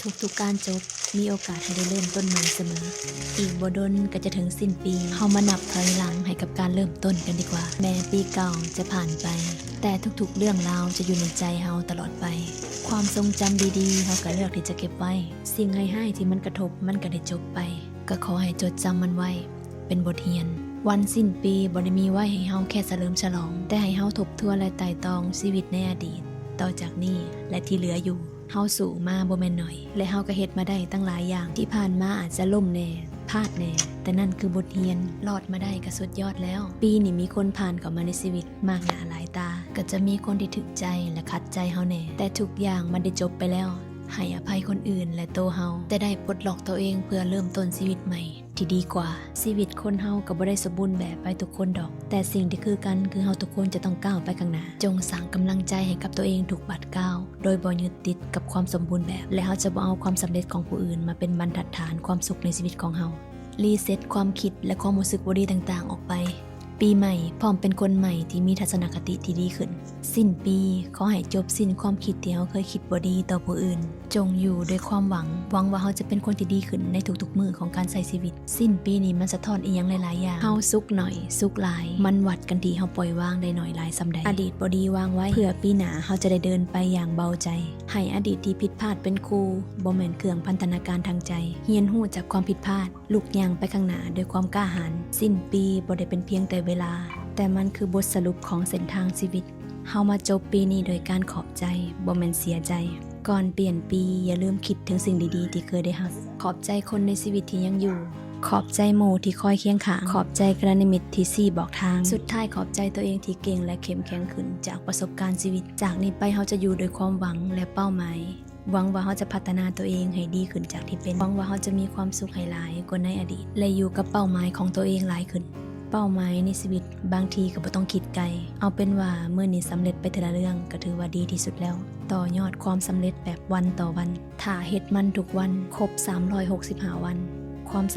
ທຸກໆການຈົບ ມີໂອກາດໃຫ້ໄດ້ເລີ່ມຕົ້ນໃໝ່ສະເໝີ. ອີກບໍ່ດົນກໍຈະເຖິງສິ້ນປີ, ເຮົາມານັບຖອຍຫຼັງໃຫ້ກັບການເລີ່ມຕົ້ນກັນດີກວ່າ. ແມ້ປີເກົ່າຈະຜ່ານໄປ, ແຕ່ທຸກໆເລື່ອງລາວຈະຢູ່ໃນໃຈເຮົາຕະຫຼອດໄປ. ຄວາມຊົງຈຳດີໆ ເຮົາກໍເລືອກທີ່ຈະເກັບໄວ້. ສິ່ງຮ້າຍໆທີ່ມັນກະທົບ ມັນກໍໄດ້ຈົບໄປ. ກໍຂໍໃຫ້ຈົດຈຳມັນໄວ້ ເປັນບົດຮຽນ. ວັນສິ້ນປີບໍ່ໄດ້ມີໄວ້ໃຫ້ເຮົາແຄ່ສະເຫຼີມສະຫຼອງ, ແຕ່ໃຫ້ເຮົາທົບທວນ ແລະ ໄຕ່ຕອງຊີວິດໃນອະດີດ, ຕໍ່ຈາກນີ້ ແລະ ທີ່ເຫຼືອຢູ່. ເຮົາສູ້ມາບໍ່ແມ່ນໜ້ອຍ ແລະ ເຮົາກໍເຮັດມາໄດ້ຕັ້ງຫຼາຍຢ່າງ. ທີ່ຜ່ານມາອາດຈະລົ້ມແດ່, ພາດແດ່, ແຕ່ນັ້ນຄືບົດຮຽນ. ລອດມາໄດ້ກໍສຸດຍອດແລ້ວ. ປີນີ້ມີຄົນຜ່ານເຂົ້າມາໃນຊີວິດມາກໜ້າຫຼາຍຕາ. ກໍຈະມີຄົນທີ່ຖືກໃຈ ແລະ ຂັດໃຈເຮົາແດ່, ແຕ່ທຸກຢ່າງມັນໄດ້ຈົບໄປແລ້ວ. ໃຫ້ອະໄພຄົນອື່ນ ແລະ ໂຕເຮົາ, ແຕ່ໄດ້ປົດລັອກໂຕເອງເພື່ອເລີ່ມຕົ້ນຊີວິດໃໝ່ ທີ່ດີກວ່າ. ຊີວິດຄົນເຮົາກໍບໍ່ໄດ້ສົມບູນແບບໄປທຸກຄົນດອກ, ແຕ່ສິ່ງທີ່ຄືກັນຄືເຮົາທຸກຄົນຈະຕ້ອງກ້າວໄປຂ້າງໜ້າ. ຈົ່ງສ້າງກຳລັງໃຈໃຫ້ກັບຕົວເອງທຸກບາດກ້າວ, ໂດຍບໍ່ຍຶດຕິດກັບຄວາມສົມບູນແບບ, ແລະ ເຮົາຈະບໍ່ເອົາຄວາມສຳເລັດຂອງຜູ້ອື່ນມາເປັນບັນທັດຖານຄວາມສຸກໃນຊີວິດຂອງເຮົາ. ຣີເຊັດຄວາມຄິດ ແລະ ຄວາມຮູ້ສຶກບໍ່ດີຕ່າງໆອອກໄປ. ປີໃໝ່ ພ້ອມເປັນຄົນໃໝ່ທີ່ມີທັດສະນະຄະຕິທີ່ດີຂຶ້ນ. ສິ້ນປີ ຂໍໃຫ້ຈົບສິ້ນຄວາມຄິດທີ່ເຮົາເຄີຍຄິດບໍ່ດີຕໍ່ຜູ້ອື່ນ. ຈົ່ງຢູ່ດ້ວຍຄວາມຫວັງ, ຫວັງວ່າເຮົາຈະເປັນຄົນທີ່ດີຂຶ້ນໃນທຸກໆມື້ຂອງການໃຊ້ຊີວິດ. ສິ້ນປີນີ້ມັນສະທ້ອນອີ່ຫຍັງຫຼາຍໆຢ່າງ. ເຮົາສຸກໜ້ອຍ, ສຸກຫຼາຍ, ມັນວັດກັນທີ່ເຮົາປ່ອຍວາງໄດ້ໜ້ອຍຫຼາຍສ່ຳໃດ. ອະດີດບໍ່ດີວາງໄວ້, ເພື່ອປີໜ້າເຮົາຈະໄດ້ເດີນໄປຢ່າງເບົາໃຈ. ໃຫ້ອະດີດທີ່ຜິດພາດເປັນຄູ, ບໍ່ແມ່ນເຄື່ອງພັນທະນາການທາງໃຈ. ຮຽນຮູ້ຈາກຄວາມຜິດພາດ, ລຸກຍ່າງໄປຂ້າງໜ້າດ້ວຍຄວາມກ້າຫານ. ສິ້ນປີບໍ່ໄດ້ເປັນພຽງແຕ່ເວລາ, ແຕ່ມັນຄືບົດສະຫຼຸບຂອງເສັ້ນທາງຊີວິດ. ເຮົາມາຈົບປີນີ້ໂດຍການຂອບໃຈ, ບໍ່ແມ່ນເສຍໃຈ. ກ່ອນປ່ຽນປີ, ຢ່າລືມຄິດເຖິງສິ່ງດີໆທີ່ເຄີຍໄດ້ຮັບ. ຂອບໃຈຄົນໃນຊີວິດທີ່ຍັງຢູ່. ຂອບໃຈໝູ່ທີ່ຄອຍຄຽງຂ້າງ. ຂອບໃຈກັນຍານມິດທີ່ຊີ້ບອກທາງ. ສຸດທ້າຍ, ຂອບໃຈຕົວເອງທີ່ເກັ່ງ ແລະ ເຂັ້ມແຂງຂຶ້ນຈາກປະສົບການຊີວິດ. ຈາກນີ້ໄປ, ເຮົາຈະຢູ່ດ້ວຍຄວາມຫວັງ ແລະ ເປົ້າໝາຍ. ຫວັງວ່າເຮົາຈະພັດທະນາຕົວເອງໃຫ້ດີຂຶ້ນຈາກທີ່ເປັນ. ຫວັງວ່າເຮົາຈະມີຄວາມສຸກໃຫ້ຫຼາຍກວ່າໃນອະດີດ ແລະ ຢູ່ກັບເປົ້າໝາຍຂອງຕົວເອງຫຼາຍຂຶ້ນ. ເປົ້າໝາຍໃນຊີວິດບາງທີກໍບໍ່ຕ້ອງຄິດໄກ. ເອົາເປັນວ່າມື້ນີ້ສຳເລັດໄປເທື່ອລະເລື່ອງກໍຖືວ່າດີທີ່ສຸດແລ້ວ. ຕໍ່ຍອດຄວາມສຳເລັດແບບວັນຕໍ່ວັນ. ຖ້າເຮັດມັນທຸກວັນ, ຄົບສາມຮ້ອຍຫົກສິບຫ້າວັນ, ຄວາມ